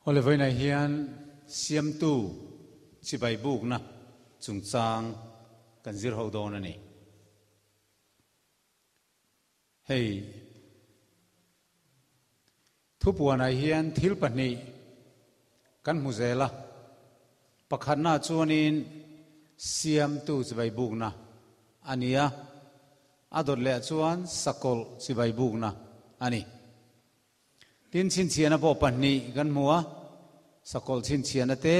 Awle vawiinah hian Siamtu chibai bukna chungchang kan zir ho dawn a ni. Hei thupuanah hian thil pahnih kan hmu zel a, pakhatna chuanin Siamtu chibai bukna a ni a, a dawt leh chuan Sakawlh chibai bukna a ni. Tin, chhinchhiahna pawh pahnih kan hmu a, Sakawlh chhinchhiahna te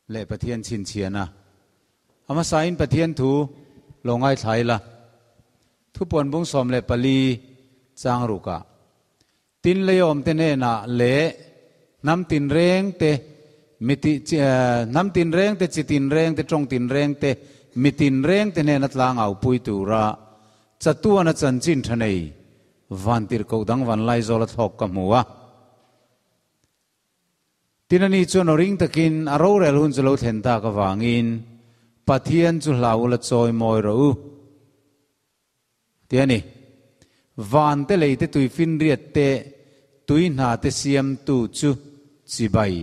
leh Pathian chhinchhiahna. A hmasain Pathian thu lo ngaithla ila, Thupuan bung 14 chang rukah, Tin leiawmte hnenah leh hnam tinreng te, mi hnam tinreng te, chi tinreng te, tawng tinreng te, mi tinreng te hnena tlang aupui tura chatuana chanchin tha nei Vantirhkoh dang vanlai zawla thlawk ka hmu a. Tin ani chuan aw ring takin a rorel hun chu lo thlen tak avangin Pathian chu hlau ula chawi mawi rawh u ti a ni. Van te lei te tui finriat te tui hna te siamtu chu chibai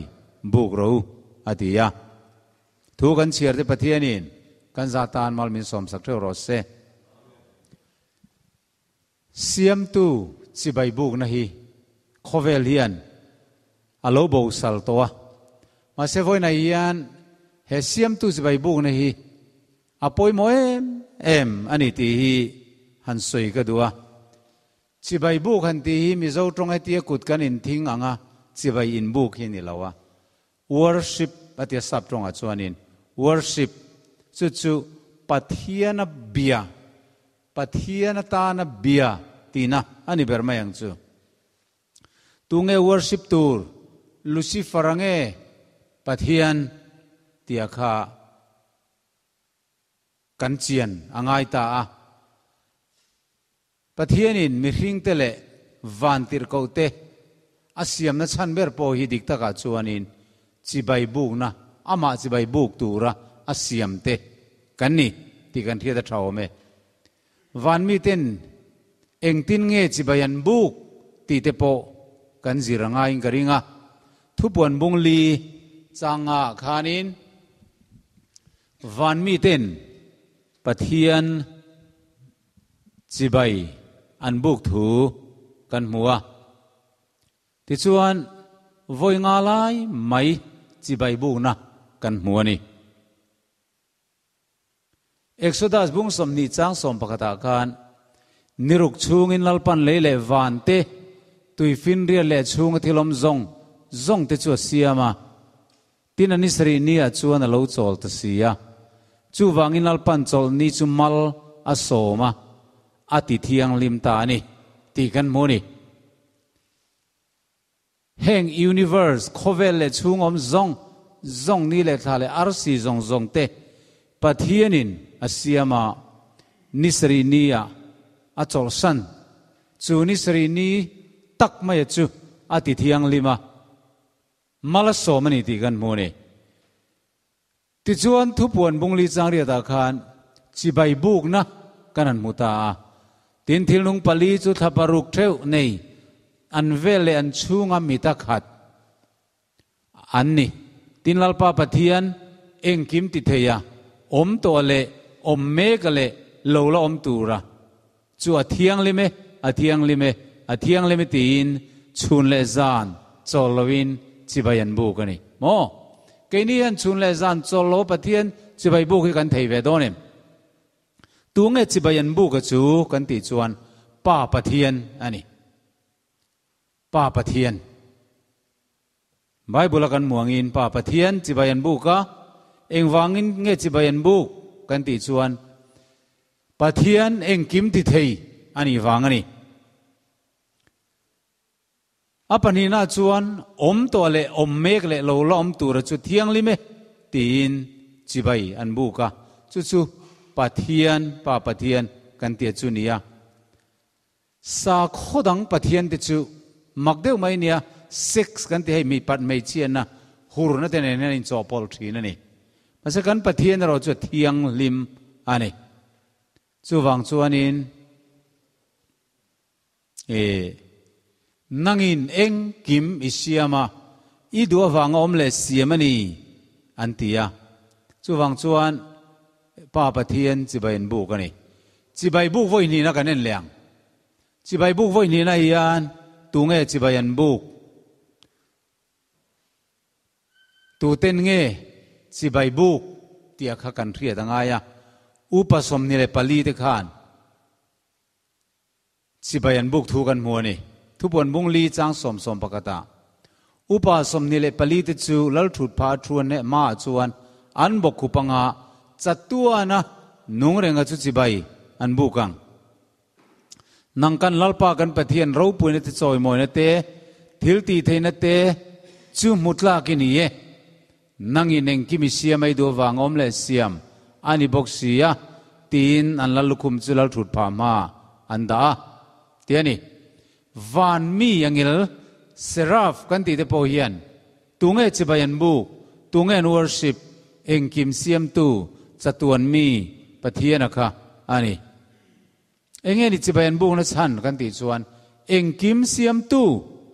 buk rawh u a ti a. Thu kan chhiar te Pathianin kan za tan mal min sawmsak theuh rawh se. Siamtu chibai bukna hi khawvel hian a lo bosal tawh a, mahse vawiinah hian he siamtu chibai bukna hi a pawimawh em em a ni tih hi han sawi ka duh a. Chibai buk han tih hi Mizo tawng hetia kut kan inthing anga chibai inbuk hi a ni lo a, Worship a tia sap tawngah chuanin worship chu chu Pathiana bia, Pathian atana bia tihna a ni ber mai ang chu. Tunge worship tur Lucifer a nge Pathian tia kha kan chian a ngai ta a. Pathianin mihringte leh vantirhkohte a siamna chhan ber pawh hi dik takah chuanin chibai bukna, amah chibai buk tura a siamte kan ni tih kan hriat a tha awm e. Van miten engtin nge chibai an buk tih te pawh kan zir a ngaiin ka ring a. Thupuan bung li changa khanin van miten Pathian Chibai an buk thu kan hmu a. Tichuan, vawi nga lai mai chibai bukna kan hmu a ni. Exodus bung 20 chang 11 ah khan, Niruk chhungin Lalpan lei leh van te, tuifinriat leh chhunga thilawm zawng zawng te chu a siam a. Tin a ni sarih ni ah chuan a lo chawl ta si a. Chuvangin Lalpan chawlh ni chu mal a sawm a, a ti thianghlim ta a ni tih kan hmu a ni. Heng universe, khawvel leh chhungawm zawng zawng ni leh thla leh arsi zawng zawng te Pathianin a siam a, ni sarih ni ah a chawlhsan. Chu ni sarih ni tak maia chu a ti thianghlim a. Mal a sawm a ni tih kan hmu a ni. Tichuan thupuan bungli changriatah khan chibai bukna kan han hmu ta a. Tin thilnung pali chu thla paruk theuh nei an vel leh an chhunga mita khat an ni. Tin Lalpa Pathian engkim ti thei a, awm tawh leh awm mek a leh lo la awm tura Chu a thianghlim e, a thianghlim e, a thianghlim e tiin chhun leh zan chawl loin chibai an buk a ni maw? Keini hian chhun leh zan chawl lo Pathian chibai buk hi kan thei ve dawn em? Tunge chibai an buk a chu kan tih chuan Pa Pathian a ni. Pa Pathian. Bible a kan muangin Pa Pathian chibai an buk a, engvangin nge chibai an buk kan tih chuan Pathian engkim ti thei a nih vang a ni. A pahnihna chuan awm tawh leh awm mek leh lo la awm tura chu thianghlim e tiin chibai an buk a, chu chu Pathian, Pa Pathian kan tia chu nia. Sakhaw dang Pathian te chu mak deuh mai nia, sex kan ti hei mipat hmeichhiatna hurna te nen hian a inchawhpawlh thin a ni. Mahse kan Pathian erawh chu a thianghlim a ni. Chuvang chuanin e nangin engkim i siam a, I duh avanga awm leh siam a ni, an ti a. Chuvang chuan Pa Pathian chibai an buk a ni. Chibai buk vawi hnihna kan en leh ang. Chibai buk vawi hnihna hian tunge chibai an buk? Tuten nge chibai buk tih kha kan hriat a ngai a. Upa 24 te khan Chibai an buk thu kan hmu a ni. Thupuan bung li chang sawm sawm pakhatah upa 24 te chu Lalthut pha a thu an heh hmaah chuan an bawk khup anga chatuana nung renga chu chibai an buk ang. Nang kan Lalpa kan Pathian ropuina te chawimawina te, thil tih theihna te chu hmu tlak i ni e. Nangin engkim i siam ei duh avang awm leh siam a ni bawk si a, tiin an lal lukhum chu lal thut phah hma an dah a, ti a ni. Van mi angil, seraph kan tih te pawh hian tunge chibai an buk, tunge an worship, engkim siamtu, chatuan mi Pathian a kha a ni. Enge ni chibai an bukna chhan kan tih chuan engkim siamtu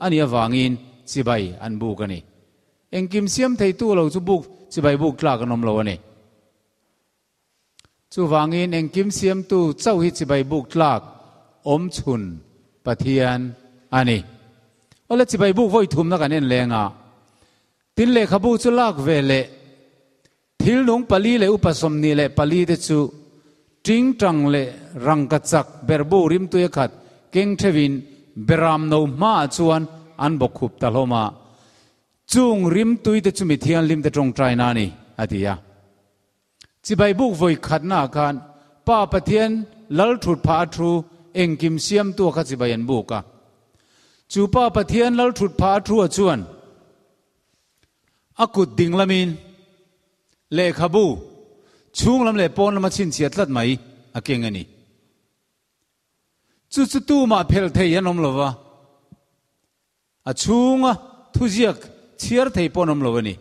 a nih avangin chibai an buk a ni. Engkim siam theitu lo chu buk chibai buk tlak an awm lo a ni. Chuvangin engkim siamtu chauh hi chibai buk tlak awm chhun Pathian a ni. Awle chibai buk vawi thumna kan en leng a, tin lehkhabu chu lak ve leh Thil nung pali leh upa 24 te chu tingtang leh rangka chak berbu rimtui a khat keng theuhin beram no hmaah chuan an bawkkhup ta hlawm a. Chung rimtui te chu mi thianghlim te tawngtaina a ni, a ti a. Chibai buk vawi khatnaah khan Pa Pathian lal thut phah a thu engkim siamtu a kha chibai an buk a. Chu Pa Pathian lal thut phah a thu ah chuan A kut ding lamin lehkhabu chhung lam leh pawn lama chhinchhiah tlat mai a keng a ni. Chu chu tumah phelh thei an awm lo va, a chhunga thuziak chhiar thei pawh an awm lo a ni.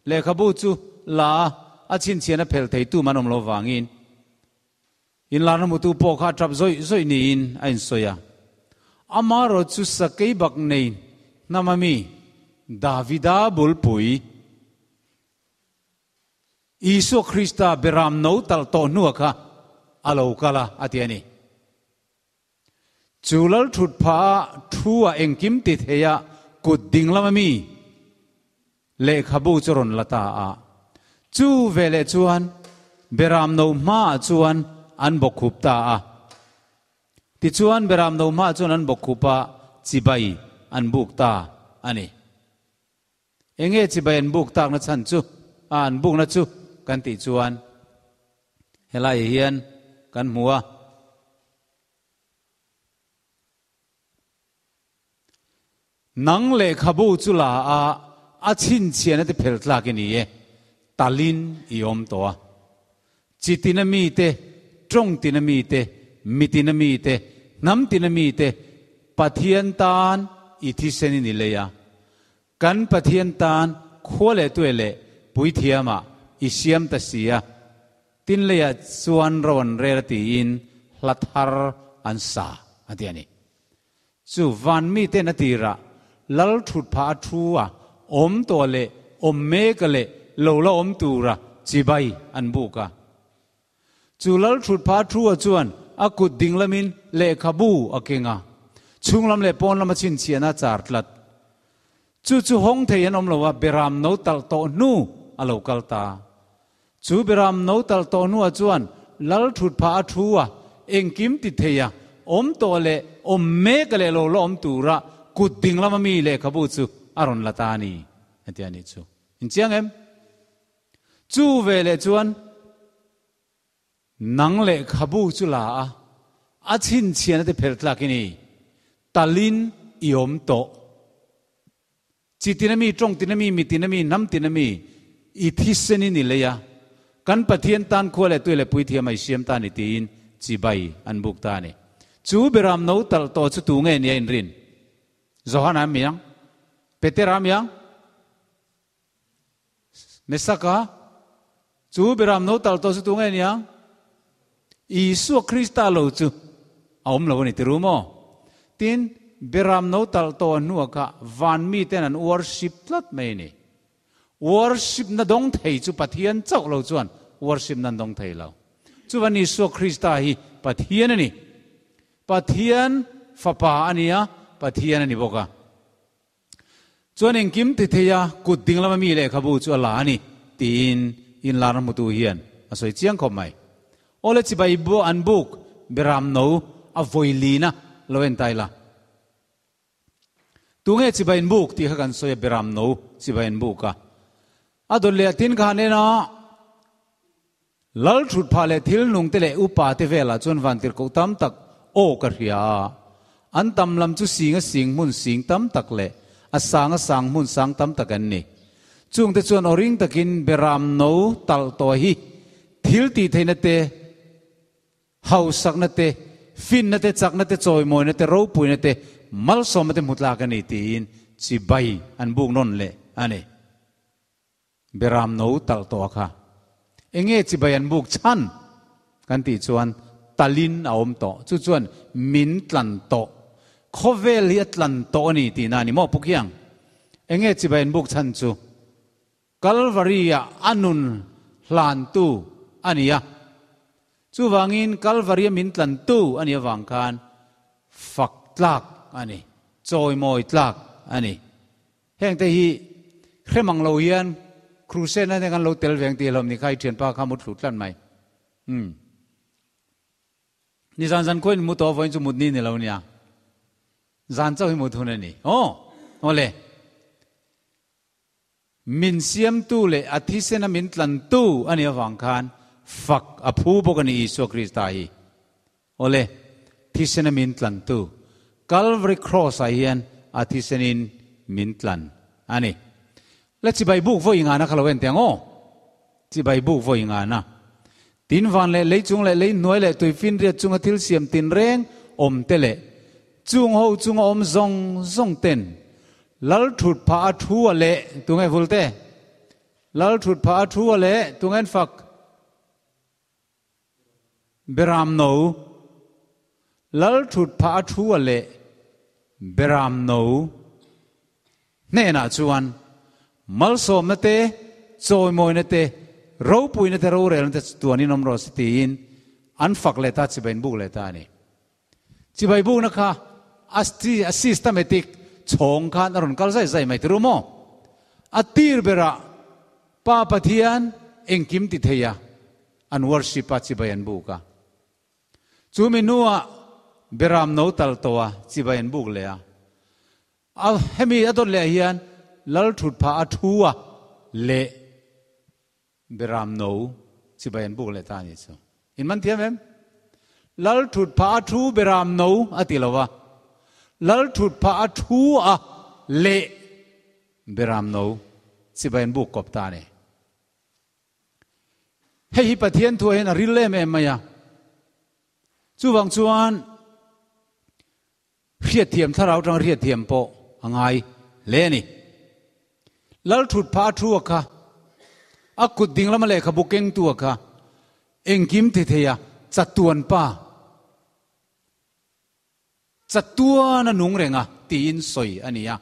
Lehkhabu chu la a, a chhinchhiahna phelh thei tum an awm lo vangin inlarna hmutu pawh kha a tap zawih zawih niin a insawi a. Amaherawh chu sakei bak nei hnama mi Davida bulpui Isua Krista beram no talh tawh hnuah kha a lo kal a, a ti a ni. Chu lal thut phah a thu a engkim ti thei a kut ding lama mi lehkhabu chu rawn la ta a. Chu veleh chuan beram no hmaah chuan an bawkkhup ta a. Tichuan beram no hmaah chuan an bawkkhup a, chibai an buk ta a ni. Enge chibai an buk takna chhan chu a an bukna chu kan tih chuan helai hian kan hmu a. Nang lehkhabu chu la a, a chhinchhiahna te phel tlak i ni e, talin i awm tawh a. Chi tina mite, tawng tina mite, mi tina mite, hnam tina mite Pathian tan i thisen in i lei a. Kan Pathian tan khua leh tue leh puithiamah i siam ta si a, tin leiah chuan ro an rel a tiin hla thar an sa a ti a ni. Chu van miten a tirah lal thut phah a thu a awm tawh leh awm mek a leh lo la awm tura chibai an buk a. Chu lal thut phah a thu a chuan a kut ding lamin lehkhabu a keng a, chhung lam leh pawn lama chhinchhiahna a char tlat. Chu chu hawng thei an awm lo a, beram no talh tawh hnu a lo kal ta. Chu beram no talh tawh hnuah chuan lal thut phah a thu a, engkim ti thei a, awm tawh leh awm mek leh lo la awm tura kut ding lama mi lehkhabu chu a rawn la ta a ni, a ti a nih chu. Inchiang em? Chu veleh chuan nang lehkhabu chu la a, a chhinchhiahna te phelh tlak i ni, talin i awm tawh. Chi tina mi, tawng tina mi, mi tina mi, hnam tina mi, i thisen in i lei a, kan Pathian tan khua leh tui leh puithiam a i siam ta ni tiin chibai an buk ta a ni. Chu beram no talh tawh chu tu nge nia inrin? Johana a mi ang? Petera a mi ang? Mesaka? Chu beram no talh tawh chu tu nge nia? Isua Krista lo chu a awm lo a ni ti ru maw? Tin. Beram no talh tawh hnuah kha van miten an worship tlat mai a ni. Worship na dawng thei chu Pathian chauh lo chuan worship nan dawng thei lo. Chuvan Isua Krista hi Pathian a ni. Pathian Fapa a ni a, Pathian a ni bawk a. Chuan engkim ti thei a, kut ding lama mi lehkhabu chu a la a ni, tiin inlarna hmutu hian a sawi chiang khawp mai. Awle chibai an buk Beram no a vawi lina lo en ta ila. Tunge chibai in buk tih kha kan sawi a, Beram no chibai an buk a. A dawt leh a tin kha han en a, Lal thut phah leh thil nung te leh upa te velah chuan vantirhkoh tam tak aw ka hria a. An tam lam chu sing a sing hmun sing tam tak leh a sang a sang hmun sang tam tak an ni. Chungte chuan aw ring takin Beram no talh tawh hi thil tih theihna te, hausakna te, finna te, chakna te, chawimawina te, ropuina te, malsawmna te hmu tlak a ni tiin chibai an buk nawn leh a ni. Beram no talh tawh a kha. Enge chibai an buk chhan? Kan tih chuan talin a awm tawh. Chu chuan min tlan tawh. Khawvel hi a tlan tawh a ni tihna a ni maw Pu Khiang? Enge chibai an buk chhan chu? Kalvari-ah a nun hlantu a ni a. Chuvangin Kalvari-a min tlantu a nih avang khan fak tlak a ni, chawimawi tlak a ni. Hengte hi hre mang lo hian crusade na te kan lo tel veng tih hlawm ni kha i thianpa kha mut hlut tlat mai. Umm. Nizan zan khuain mu tawh vawiin chu mut ni ni lo nia. Zan chauh hi mut hun a ni. Aw. Awle. Min siamtu leh a thisena min tlantu a nih avang khan fak a phu bawk a ni Isua Krista hi. Awle, thisena min tlantu, Calvary Cross-ah hian a thisenin min tlan a ni. La chibai buk vawi ngana kha lo en teh ang aw. Chibai buk vawi ngana. Tin van leh lei chung leh lei hnuai leh tuifinriat chunga thil siam tinreng awm te leh chung ho chunga awm zawng zawng ten Lal thut phah a thu a leh tunge vul te? Lal thut phah a thu a leh tunge an fak? Beram no, Lal thut phah a thu a leh Beram no hnenah chuan malsawmna te, chawimawina te, ropuina te, rorelna te tuanin awm rawh se tiin an fak leh ta, chibai an buk leh ta a ni. Chibai bukna kha a systematic chhawng khan a rawn kal zai zai mai ti ru maw? A tir berah Pa Pathian engkim ti thei a, an worship a, chibai an buk a. Chu mi hnuah Beram no tal tawh a, chibai an buk leh a. A hemi a dawt leh hian Lal thut phah a thu a leh Beram no chibai an buk leh ta a nih chu. In man thiam em? Lal thut phah a thu Beram no a ti lo va, Lal thut phah a thu a leh Beram no chibai an buk kawp ta a ni. Hei hi Pathian thuah hian a ril em em mai a. Chuvang chuan hriatthiam thlarau tang hriatthiam pawh a ngai hle a ni. Lal thut phah a thu a kha, a kut ding lama lehkhabu kengtu a kha, engkim ti thei a chatuan pa, Chatuan a nung reng a, tiin sawi a ni a.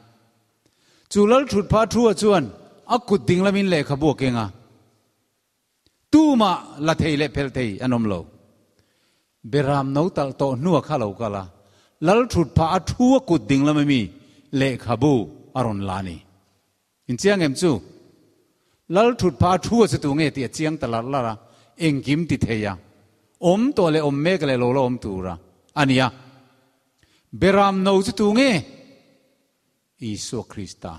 Chu lal thut phah thu-ah chuan a kut ding lamin lehkhabu a keng a. Tumah la thei leh phelh thei an awm lo. Beram no talh tawh hnua kha lo kal a, lal thut phah a thu a kut ding lama mi lehkhabu a rawn la a ni. In chiang em chu? Lal thut phah a thu a che tu nge tih a chiang ta larh larh a, engkim ti thei a, awm tawh leh awm mek leh lo la awm tur a a ni a. Beram no chu tu nge? Isua Krista.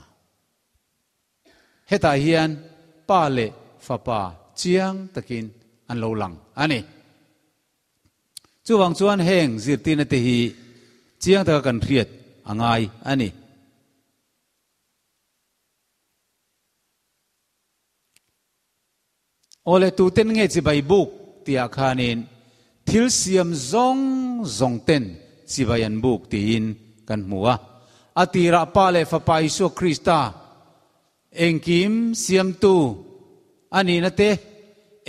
Hetah hian Pa leh Fapa chiang takin an lo lang a ni. Chuvang chuan heng zirtirna te hi chiang taka kan hriat a ngai a ni. Awle tuten nge chibai buk tihah khanin thil siam zawng zawng ten chibai an buk tiin kan hmu a. A tirah Pa leh Fapa Isua Krista engkim siamtu a nihna te,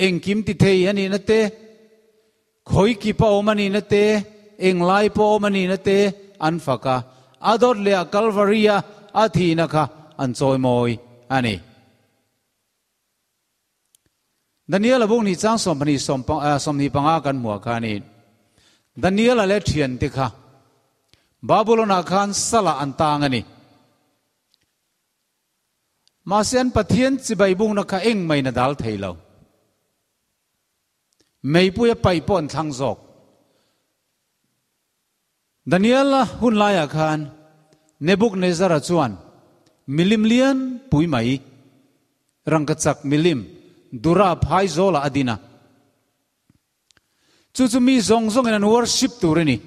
engkim tithei a nihna te, Khawi kip a awm a nihna te, englai pawh a awm a nihna te an fak a. a dawt leh ah Kalvari a a thihna kha an chawimawi a ni. Daniel-a buk nih chang 12 25 kan hmuh ah khanin Daniel-a leh thiante kha Babulon-ah khan salah an tang a ni. Mahse an Pathian chibai bukna kha engmah in a dal thei lo. Meipui a paih pawh an thlang zawk. Daniel-a hun laiah khan Nebuchadnezzar-a chuan milim lian pui mai, rangkachak milim, Dura phai zawlah a din a. Chu chu mi zawng zawngin an worship tur a ni.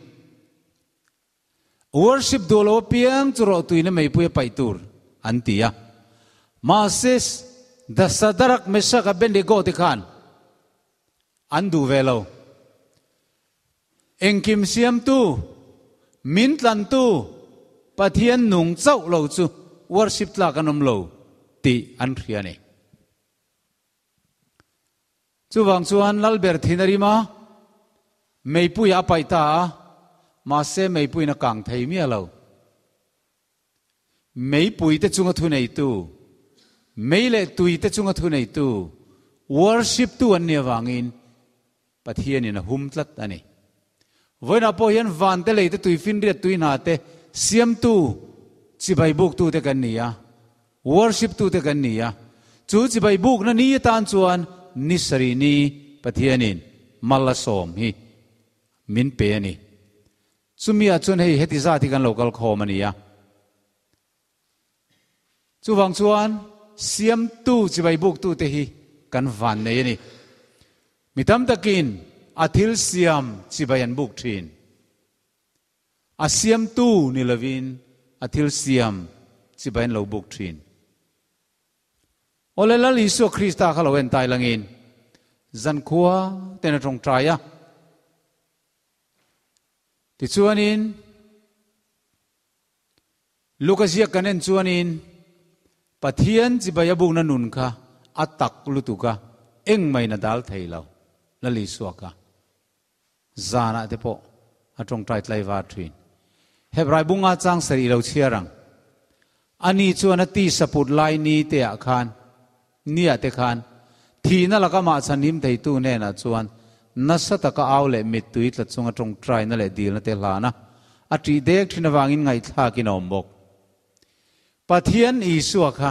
Worship duh lo apiang chu rawhtuina meipui a paih tur an ti a. Mahse, Sadarak, Meshak, Abednego te khan an duh ve lo. Engkim siamtu, min tlantu Pathian nung chauh lo chu worship tlak an awm lo tih an hria a ni. Chuvang chuan Lalber thin a rim a, meipuiah a paih ta a, mahse meipuiin a kang thei miah lo. Meipui te chunga thuneitu, mei leh tui te chunga thuneitu, worship tu an nih avangin Pathianin a hum tlat a ni. Vawiinah pawh hian van te lei te tui finriat tui hna te siamtu chibai buktu te kan ni a, worship tu te kan ni a, chu chibai bukna ni atan chuan ni sarih ni Pathianin mal a sawm hi min pe a ni. Chumi ah chuan hei heti zat hi kan lo kal khawm a ni a. Chuvang chuan siamtu chibai buktu te hi kan van nei a ni. Mi tam takin a thil siam chibai an buk thin. A siamtu ni lovin a thil siam chibai an lo buk thin. Awle Lal Isua Krista kha lo en tai langin zankhua ten a tawngtai a. Tichuanin Luka ziak kan en chuanin Pathian chibai a bukna nun kha a tak lutuk a, engmah in a dal thei lo. Lal Isua kha zanah te pawh a tawngtai tlaivar thin. Hebrai bunga chang sarih lo chhiar ang. Ani chuan a tisa put lai ni te ah khan Nia te khan, thihna laka mah chhanhim theitu hnenah chuan nasa taka au leh mittui tla chunga tawngtaina leh dilna te hlan a, a ṭih dek ṭhin avangin ngaihthlakin a awm bawk. Pathian Isua kha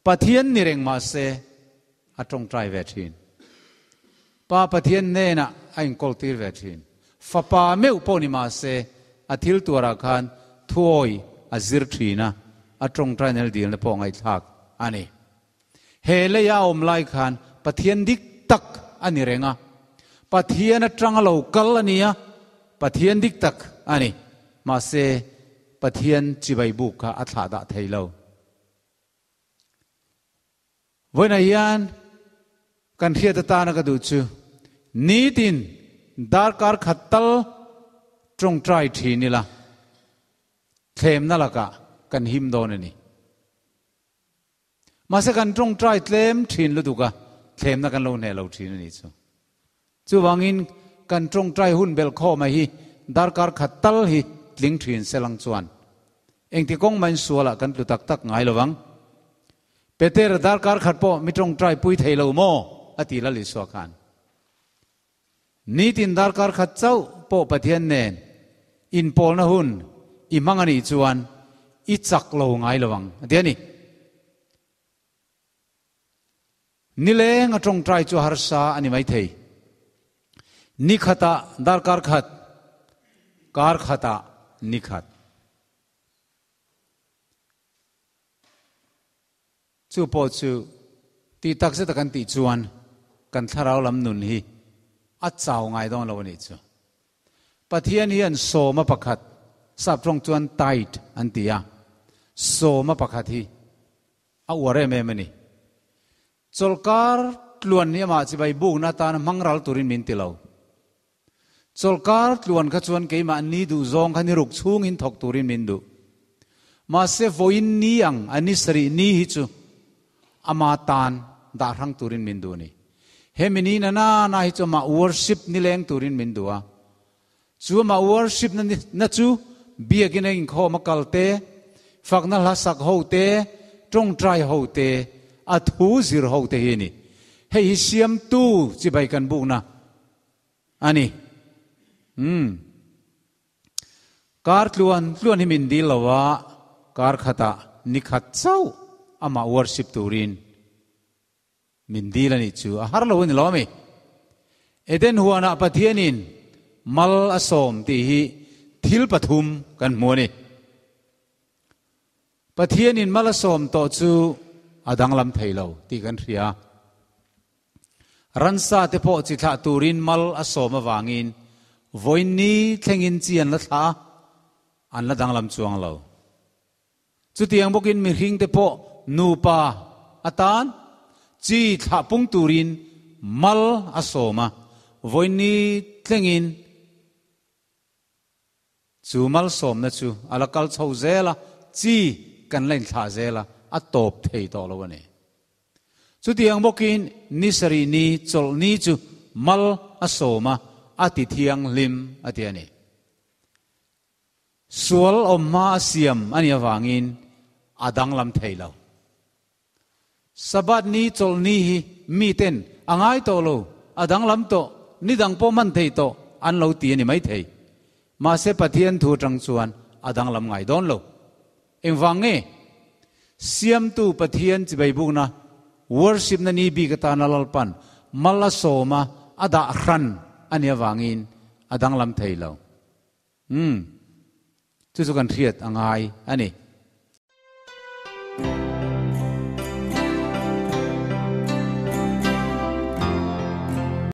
Pathian ni reng mah se a tawngtai ve ṭhin. Pa Pathian hnenah a inkawltir ve ṭhin. Fapa meuh pawh ni mah se a thil tuarah khan thuawi a zir ṭhin a, a tawngtaina leh dilna pawh ngaihthlak a ni. He leia a awm lai khan Pathian dik tak a ni reng a, Pathian atanga lo kal a ni a, Pathian dik tak a ni. Mahse, Pathian chibai buk kha a thlah dah thei lo. Vawiinah hian kan hriat atana ka duh chu nitin darkar khat tal tawngtai thin ila thlemna lakah kan him dawn a ni. Mahse kan tawngtai tlem thin lutuk a, thlemna kan lo hneh lo thin a nih chu. Chuvangin kan tawngtai hun belhkhawma hi darkar khat tal hi tling thin selang chuan engti kawng mahin sualah kan tlu tak tak ngai lovang. Peter darkar khat pawh mi tawngtai pui thei lo maw? a ti Lal Isua khan. Nitin darkar khat chauh pawh Pathian nen inpawlna hun i hmang a nih chuan i chak lo ngai lovang a ti a ni. Nileng a tawngtai chu harsa a ni maithei. Ni khatah darkar khat, kar khatah ni khat. Chu pawh chu tih tak zeta kan tih chuan kan thlarau lam nun hi a chau ngai dawn lo a nih chu. Pathian hian sawma pakhat, sap tawng chuan tithe an ti a, sawma pakhat hi a uar em em a ni. Chawlhkar tluan hi amah chibai bukna atana hmang ral turin min ti lo. Chawlhkar tluan kha chuan keimah ni duh zawng kha ni ruk chhungin thawk turin min duh. Mahse vawiin ni ang a ni sarih ni hi chu ama tan dah hrang turin min duh a ni. Hemi ni na na na hi chu amah worship nileng turin min duh a. Chu amah worship na na chu Biakina inkhawm a kal te, fakna hla sak ho te, tawngtai ho te, a thu zir ho te hi a ni. Hei hi siamtu chibai kan bukna a ni. Umm. Kar tluan tluan hi min dil lo a, kar khatah ni khat chauh amah worship turin Min dil a nih chu a har lo a ni lo ami? Eden huanah Pathianin mal a sawm tih hi thil pathum kan hmu a ni. Pathianin mal a sawm tawh chu a danglam thei lo tih kan hria. Ransa te pawh chi thlah turin mal a sawm avangin vawiin ni thlengin chi an la thlah a, an la danglam chuang lo. Chutiang bawkin mihringte pawh nupa atan chi thlah pung turin mal a sawm a, vawiin tlengin chu malsawmna chu a la kal chho zel a, chi kan la inthlah zel a, a tawp thei tawh lo a ni. Chutiang bawkin ni sarih ni chawlh ni chu mal a sawm a, a ti thianghlim a ti a ni. Sual awm hma a siam a nih avangin a danglam thei lo. Sabbath ni chawlh ni hi miten a ngai tawh lo, a danglam tawh, ni dang pawh hman thei tawh an lo ti a ni maithei. Mahse Pathian thu atang chuan a danglam ngai dawn lo. Engvang nge? Siamtu Pathian chibai bukna, worship na ni bik atana Lalpan mal a sawm a, a dah hran a nih avangin a danglam thei lo. Umm. Chu chu kan hriat a ngai a ni.